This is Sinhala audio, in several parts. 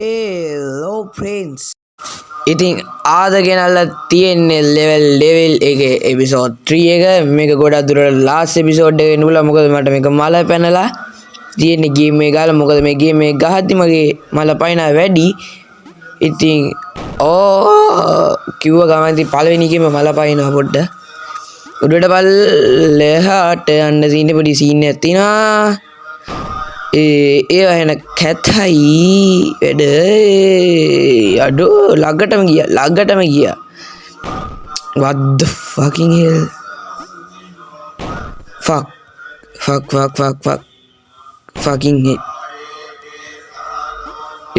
Hello friends. ඉතින් ආද ගෙනල්ලා තියෙන්නේ ලෙවල් ලෙවල් එකේ එපිසෝඩ් 3 එක. මේක ගොඩක් දුරට ලාස්ට් එපිසෝඩ් එක වෙන්න පුළුවන්. මොකද මට මේක මල පැනලා තියෙන්නේ ගේම් එක ගහලා. මොකද මේ ගේම් එක ගහද්දි මගේ මල පයින් වැඩි. ඉතින් ඕ කිව්ව ගමන් ඉතින් පළවෙනි එකේම මල පයින්නවා පොඩ්ඩ. උඩට පල්ලෙහාට යන්න තියෙන පොඩි සීන් එකක් තියෙනවා. ඒ ඒවා එන කැතයි වැඩ. අඩෝ ළඟටම ගියා, ළඟටම ගියා. What the fucking hell? Fuck, fuck, fuck, fuck, fuck, fucking hell.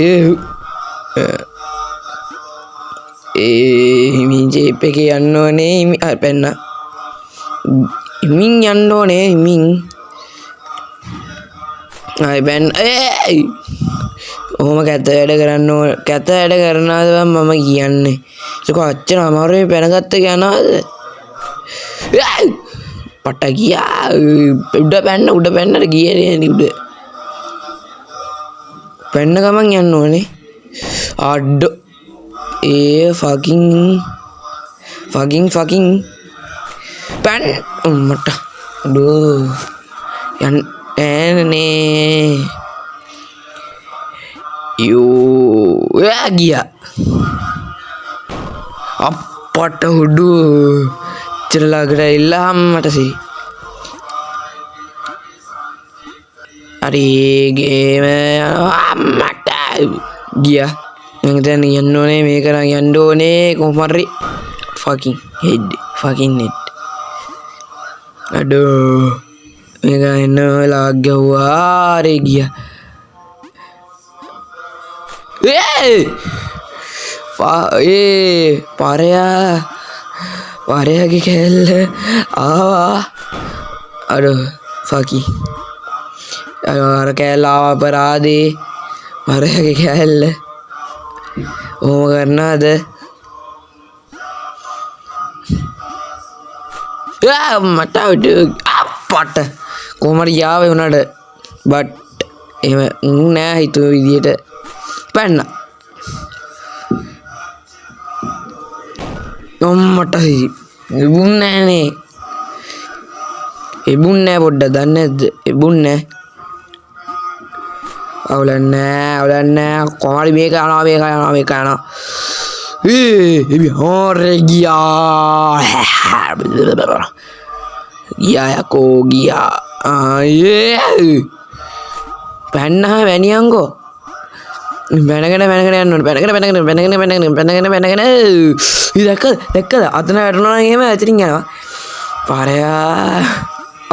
ඒ ඒ හිමින් ජීප් එකේ යන්න ඕනේ. හිමි ආ පැන්න. හිමින් යන්න ඕනේ, හිමින්. ආයි බැන්න. ඒ ඔහොම කැත වැඩ කරන්න ඕන. කැත වැඩ කරනවාද බං මම කියන්නේ? ඒක අච්චර අමාරුවෙන් පැනගත්ත යනවාද? පට ගියා. උඩ පැන්න, උඩ පැන්නට ගියේ නෑනේ. උඩ පැන්න ගමන් යන්න ඕනේ. අඩෝ ඒ ෆකින් ෆකින් ෆකින් පැන් මට අඩෝ යන්න ඈනේ. යෝ එයා ගියා. අප්පට හුඩු ඉච්චර ළඟට ඇවිල්ලා අම්මට සිරි. හරි ගේම අම්මට ගියා. මං හිතන්නේ යන්න ඕනේ, මේක නම් යන්න ඕනේ කොහොම හරි. Fucking head, fucking head. අඩෝ මේක එන්න වෙලාවක් ගැහුවා. හරි ගියා. ඒ ඒ පරයා පරයාගේ කැල්ල ආවා. අඩෝ ෆකි අර කෑල්ල ආවා. අපරාදේ පරයාගේ කෑල්ල. ඔහොම කරනවද? මට අප්පට කොහොම හරි යාවේ වුණාට බට් එහෙම නෑ හිතුව විදියට පැන්න. අම්මට සිරි එබුන් නෑනේ. එබුන් නෑ පොඩ්ඩක් දන්නේ නැද්ද? එබුන් නෑ. අවුලක් නෑ, අවුලක් නෑ. කොහොම හරි මේක යනවා, මේක යනවා, මේක යනවා. ඒ එබි හොරේ ගියා. ගියා යකෝ ගියා. ආයේ පැන්නා වැනියන්කෝ. පැනගෙන පැනගෙන යන්න ඕනේ. පැනගෙන පැනගෙන පැනගෙන පැනගෙන පැනගෙන පැනගෙන. ඊ දැක්කද? දැක්කද? අතන වැටුණා නම් එහෙම එතනින් යනවා. පාරයා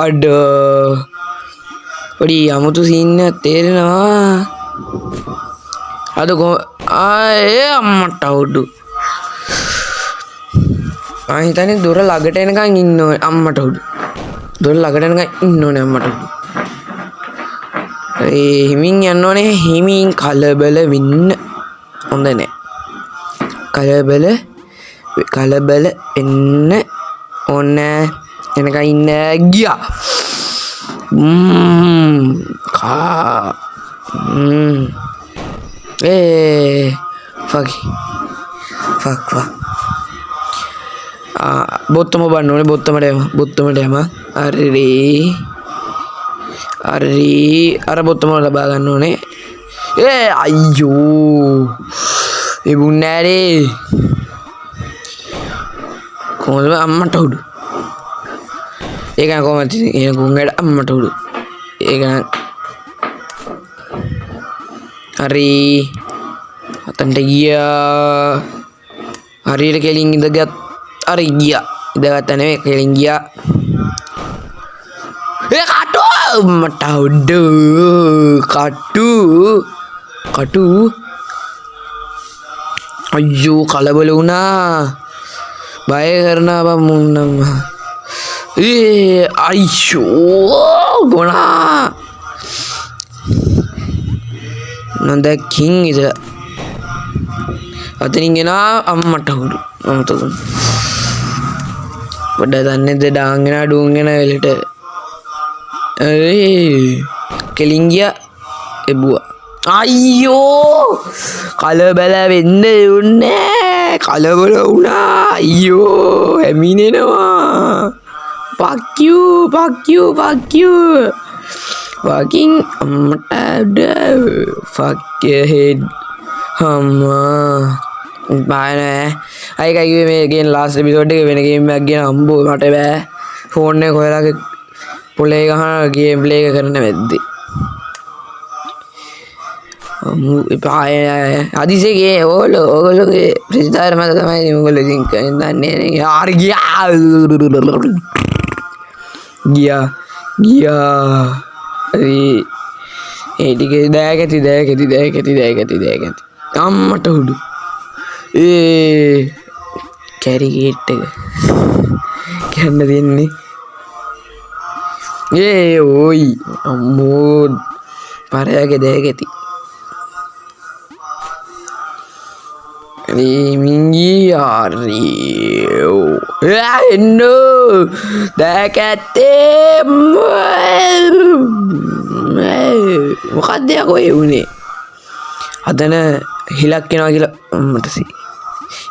අඩෝ පොඩි අමුතු සීන් එකක් තේරෙනවා. අද කො ආයේ අම්මට අවුඩු. මං හිතන්නේ දොර ළඟට එනකන් ඉන්න ඕනේ අම්මට උඩු. දොර ළඟට එනකන් ඉන්න ඕනේ අම්මට උඩු. ඒ හිමින් යන්න ඕනේ, හිමින්. කලබල වෙන්න හොඳ නෑ. කලබල කලබල වෙන්න ඕනේ. එනකන් ඉන්න ගියා. කා ඒ ෆක් ෆක් ෆක්. බොත්තම බලන්න ඕනේ. බොත්තමට යම, බොත්තමට යම. හරි හරි, අර බොත්තම ලබා ගන්න ඕනේ. ඒ අයියෝ එබුන්නේ නෑරේ. කොහොමද අම්මට උඩු? ඒක නම් කොහොමද එන ගුංගට අම්මට උඩු. ඒක නම් හරි අතන්ට ගියා. හරියට කෙලින් ඉඳගත්. හරි ගියා. ඉඳගත්තා නෙමෙයි, කෙලින් ගියා. ඒ කටු මට උඩු කටු කටු. අයියෝ කලබල වුණා. බය කරනවා බං මුන්නම්. ඒ අයියෝ ගොනා නොදැක්කින් ඉතල අතනින් ගෙනා අම්මට හුඩු. අමතක පොඩ්ඩක් දන්නේ නැද්ද? ඩාන් ගෙන ඩූන් ගෙන වෙලට ඒ කෙලින් ගියා. එබුවා. අයියෝ කලබල වෙන්න දුන්නේ, කලබල වුණා. අයියෝ හැමිනෙනවා. Fuck you, fuck you, fuck you, fucking අම්මට fuck your head. අම්මා බය නෑ. අය කිව්වේ මේ ගේම් ලාස්ට් එපිසෝඩ් එක වෙන ගේම් එකක් ගෙන අම්බෝ මට බෑ. ෆෝන් එක හොයලා පොලේ ගහන ගේම් ප්ලේ එක කරන්න මැද්දේ. එපා හදිසියේ ඕගොල්ලෝ ඕගොල්ලෝගේ ප්‍රතිචාර මත තමයි ඉතින් ඕගොල්ලෝ ඉතින් දන්නේ නේ. හරි ගියා ගියා ගියා. හරි ඒ ටික දෑගැති දෑගැති දෑගැති දෑගැති දෑගැති. අම්මට හුඩු. ඒ කැරි ගේට් එක කියන්න දෙන්නේ. ඒ ඕයි අම්මෝ පරයාගේ දෑගැති. එන්න දැකැත්තේ මොකක්ද යකෝ ඒ වුනේ? අතන හිලක් එනවා කියලා මට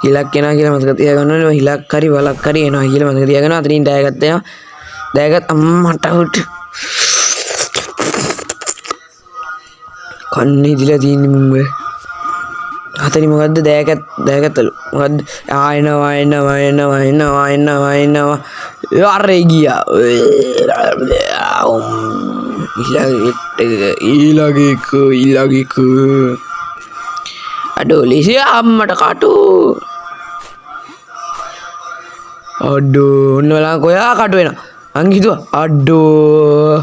හිලක් එනවා කියලා මතක තියාගන්න ඕනේ. හිලක් හරි වලක් හරි එනවා කියලා මතක තියාගන්න. අතනින් දෑගත් එනවා. දෑගත් අම්මට උට කන්නේ ඉදිලා තියෙන්නේ මුංග. අතනින් මොකද්ද දෑගත් දෑගත්තලු මොකද්ද? ආ එනවා එනවා එනවා එනවා එනවා එනවා. අරේ ගියා. ඊළඟ එක ඊළඟ එක අඩෝ ලේසි අම්මට කටු. අඩෝ ඔන්න බලන්න කොයා කටු වෙනවා. මං හිතුවා අඩෝ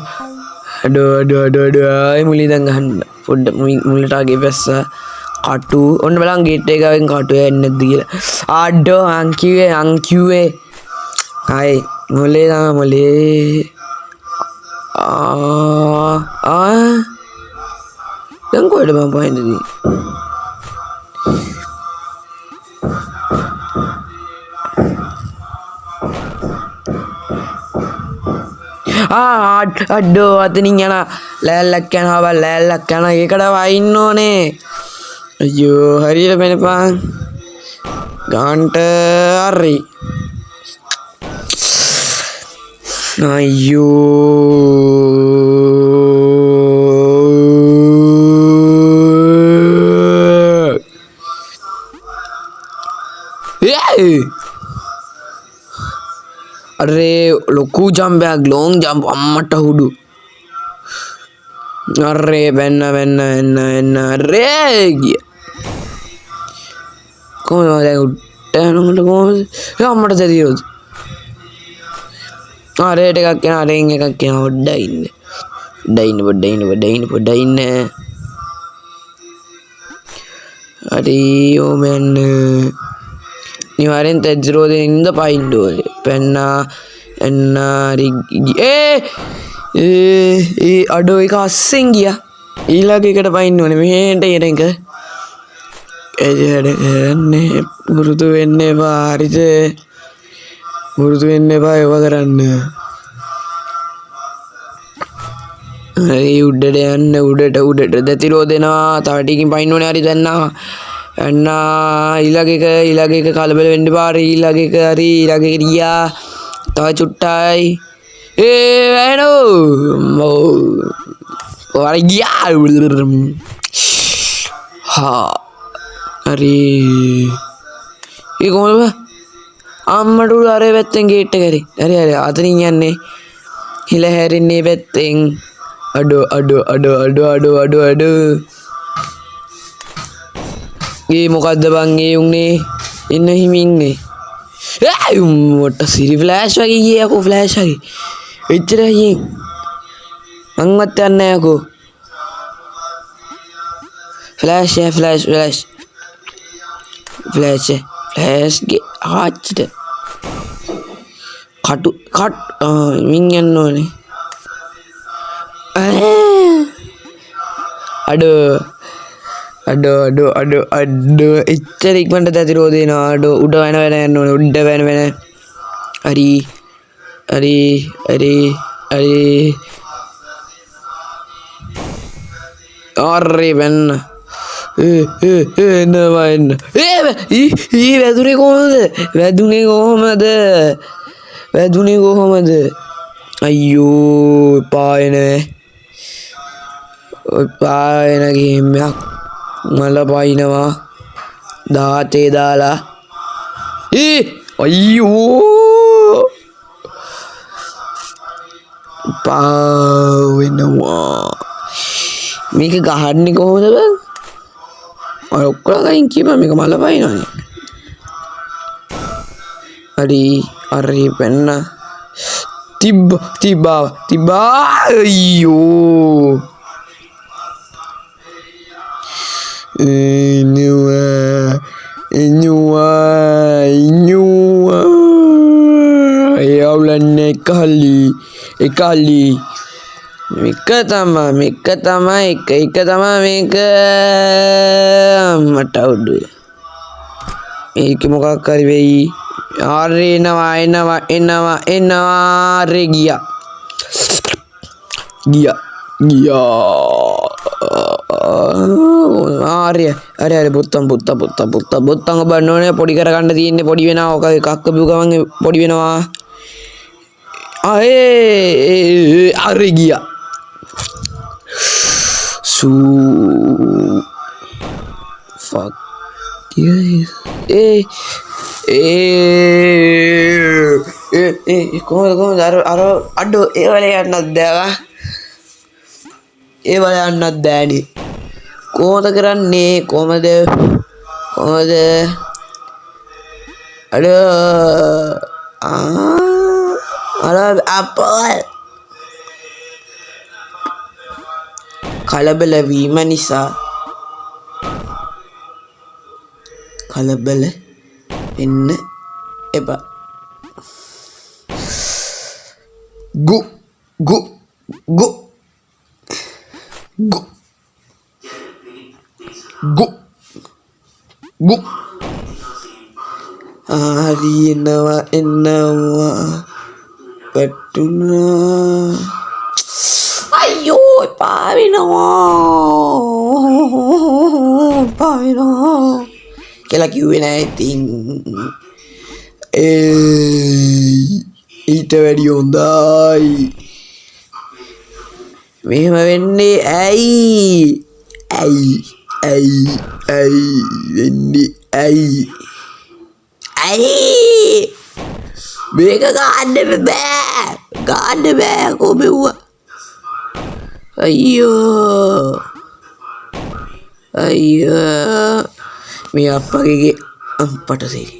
අඩෝ අඩෝ අඩෝ අඩෝ ආයේ මුලින් ඉඳන් ගහන්න පොඩ්ඩ මුලට ආගේ බැස්සා කටු. ඔන්න බලන් ගේට් එක ගාවෙන් කටු එන්නේ නැද්ද කියලා. අඩෝ අං කිව්වේ අං කිව්වේ ආයේ මොලේ තමයි මොලේ. ආ ආ දැන් කොහෙද මං පහින්ද තියෙන්නේ? ආ අඩෝ අතනින් යන ලෑල්ලක් යනවා බං, ලෑල්ලක් යනවා. ඒකට වයින්න ඕනේ. අයියෝ හරියට බැනපන් ගාන්ට. හරි අයියෝ අරේ ලොකු ජම්පයක් ලොං ජම්ප් අම්මට හුඩු. අරේ බැන්න බැන්න බැන්න බැන්න අරේ ගියා. කොහොමද දැන් උඩට යනකොට කොහොමද? ඒ අම්මට දැරියොත් ආ රේට් එකක් එනවා, රේන් එකක් එනවා. පොඩ්ඩක් ඉන්න පොඩ්ඩක් ඉන්න පොඩ්ඩක් ඉන්න පොඩ්ඩක් ඉන්න පොඩ්ඩක් ඉන්න. හරි ඕම යන්න. අනිවාර්යෙන් තෙජ්රෝදෙන් ඉඳ පයින්න ඕනේ. පැන්නා එන්න හරි ඒ ඒ ඒ අඩෝ එක අස්සෙන් ගියා. ඊළඟ එකට පයින්න ඕනේ. මෙහෙන්ට එන එක ඒ වැඩ කරන්නේ පුරුදු වෙන්න එපා. හරිද? පුරුදු වෙන්න එපා ඒව කරන්න. හරි උඩට යන්න උඩට උඩට දැතිරෝ දෙනවා. තව ටිකකින් පයින්න ඕනේ. හරි දැන් යන්න ඊළඟ එක ඊළඟ එක කලබල වෙන්න එපා. හරි ඊළඟ එක හරි ඊළඟ එක ගියා. තව චුට්ටයි. ඒ වැනෝ හරි ගියා. හා හරි ඒ කොහොමද බං? අම්මට උඩ අර පැත්තෙන් ගේට් එක හරි හරි හරි අතනින් යන්නේ හිල හැරෙන්නේ පැත්තෙන්. අඩෝ අඩෝ අඩෝ අඩෝ අඩෝ අඩෝ අඩෝ ඒ මොකද්ද බං ඒ උන්නේ? එන්න හිමින්නේ. ඒ උම්මට සිරි ෆ්ලෑෂ් වගේ ගියේ යකෝ. ෆ්ලෑෂ් වගේ එච්චර හයියෙන් මංවත් යන්නේ නෑ යකෝ. ෆ්ලෑෂ් ය ෆ්ලෑෂ් ෆ්ලෑෂ් ෆ්ලෑෂ් ෆ්ලෑෂ් ගේ ආච්චිට කටු කට් මින් යන්න ඕනේ. අඩෝ අඩෝ අඩෝ අඩෝ අඩෝ එච්චර ඉක්මනට දැතිරෝ දෙනවා. අඩෝ උඩ වෙන වෙන යන්න ඕනේ. උඩ වෙන වෙන. හරි හරි හරි හරි අරේ බැන්න. ඒ ඒ ඒ එනවා එන්න. ඒ ඊ ඊ වැදුනේ කොහොමද? වැදුනේ කොහොමද? වැදුනේ කොහොමද? අයියෝ, එපා එන. එපා එන ගේම් එකක්. මල පයින්නවා. දාතේ දාලා. ඒ අයියෝ, එපා වෙනවා. මේක ගහන්නේ කොහොමද බං? ඔය ඔක්කොම කලින් කියපන්, මේක මල පයින්නවනේ. හරි, හරි පැන්න. තිබ්බ තිබ්බා තිබ්බා. අයියෝ, එනවා එනවා එනවා. ඒ අවුලන්නේ එකහලි එකහලි. මේක තමා, මේක තමා, එක එක තමා මේක. මට අවුඩු. මේක මොකක් හරි වෙයි. හරි, එනවා එනවා එනවා එනවා. හරි, ගියා ගියා ගියා. හරි හරි හරි. බොත්තම් බොත්තම් බොත්තම් බොත්තම් බොත්තම් ඔබන්න ඕනේ. පොඩි කරගන්න තියෙන්නේ. පොඩි වෙනවා. ඔක එකක් බිව් ගමන් පොඩි වෙනවා. ආයේ හරි, ගියා. සූ ෆක්. ඒ ඒ ඒ ඒ කොහොමද කොහොමද? අර අර අඩෝ, ඒ වල යන්නත් බෑවා. ඒ වල යන්නත් බෑනේ. කොහොමද කරන්නේ? කොහොමද කොහොමද? අඩෝ, ආ අර අපෝ කලබල වීම නිසා, කලබල වෙන්න එපා. ගු ගු ගු ගු ගු ගු. හරි, එනවා එනවා. වැටුණා. අයියෝ, එපා වෙනවා, එපා වෙනවා කියලා කිව්වේ නෑ ඉතින්. ඒ ඊට වැඩිය හොඳයි. මෙහෙම වෙන්නේ ඇයි? ඇයි ඇයි ඇයි වෙන්නේ? ඇයි ඇයි මේක ගන්න බෑ, ගන්න බෑ කොබෙව්වා. අයියෝ අයියෝ, මේ අප්පගේ අප්පට සිරි.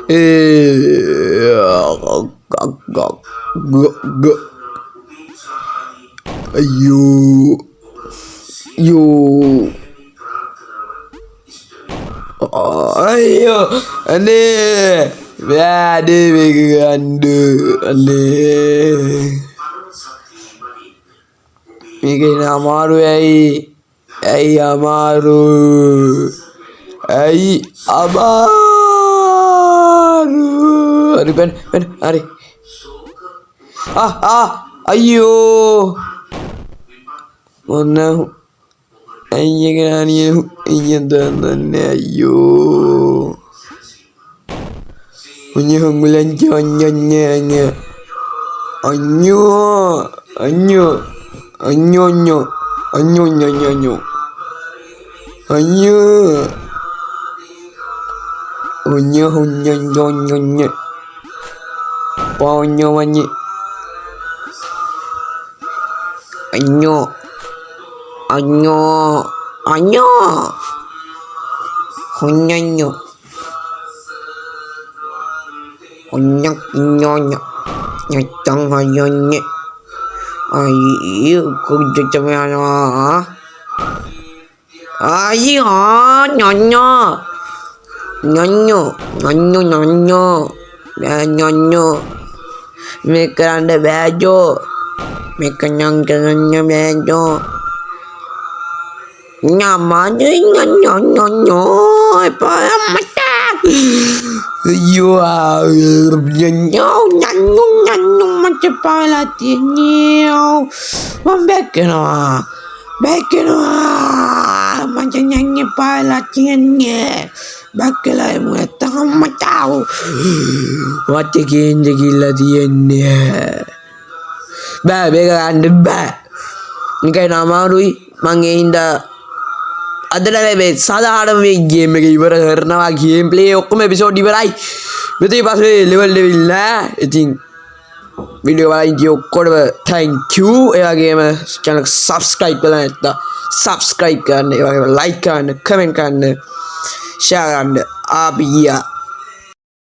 ඒ ගක් ගක් ග. අයියෝ යෝ, අයියෝ, අනේ බෑ, අනේ මේක ගන්න. අනේ මේක එන අමාරු. ඇයි ඇයි අමාරු? ඇයි අමාරු? හරි, බැන බැන. හරි. ආ ආ අයියෝ, මොන ඇයි එක නානිය අයියෙන් දන්නේ. අයියෝ, ඔන්න හංගුලංච අඤ්ඤ අඤ්ඤෝ අඤ්ඤෝ අඤ්ඤෝ අඤ්ඤෝ අඤ්ඤෝ අඤ්ඤෝ අඤ්ඤෝ අඤ්ඤෝ අඤ්ඤෝ අඤ්ඤෝ අඤ්ඤෝ අඤ්ඤෝ පාඤ්ඤෝ මඤ්ඤ අඤ්ඤෝ අඤ්ඤෝ අඤ්ඤෝ හොඤ්ඤඤ්ඤෝ හොඤ්ඤක් ඤොඤ්ඤ නැත්තම් හොඤ්ඤොඤ්ඤ. අයියෝ, කුජ්ජම යනවා. අයියෝ, ඤොඤ්ඤෝ ඤොඤ්ඤෝ ඤොඤ්ඤෝ ඤොඤ්ඤෝ බෑ, ඤොඤ්ඤෝ මේ කරන්න බෑජෝ. මේකញකරන්න බෑජෝ. ඤමඤ ඤොඤ්ඤෝ එපා මට. අයියෝ, ඤොඤ්ඤෝ ඤොඤ්ඤෝ මට පාලා තියෙන්නේ. මම බැක් වෙනවා. බැක් වෙනවා. මචං, යන්න එපා වෙලා තියෙන්නේ. බැක් වෙලා එමු නැත්තම් මචං. මට කේන්ද කියලා තියෙන්නේ. බෑ, මේක ගන්න බෑ. නිකන් අමාරුයි. මං ඒ හින්දා අද නෙවෙයි, මේ සාධාරණ මේ ගේම් එක ඉවර කරනවා. ගේම් ප්ලේ ඔක්කොම එපිසෝඩ් ඉවරයි. මෙතන පස්සේ ලෙවල් ලෙවල් නෑ. ඉතින් වීඩියෝ බලන් හිටිය ඔක්කොටම thank you. ඒ වගේම channel එක subscribe කරලා නැත්නම් subscribe කරන්න. ඒ වගේම like කරන්න, comment කරන්න, share කරන්න. අපි ගියා.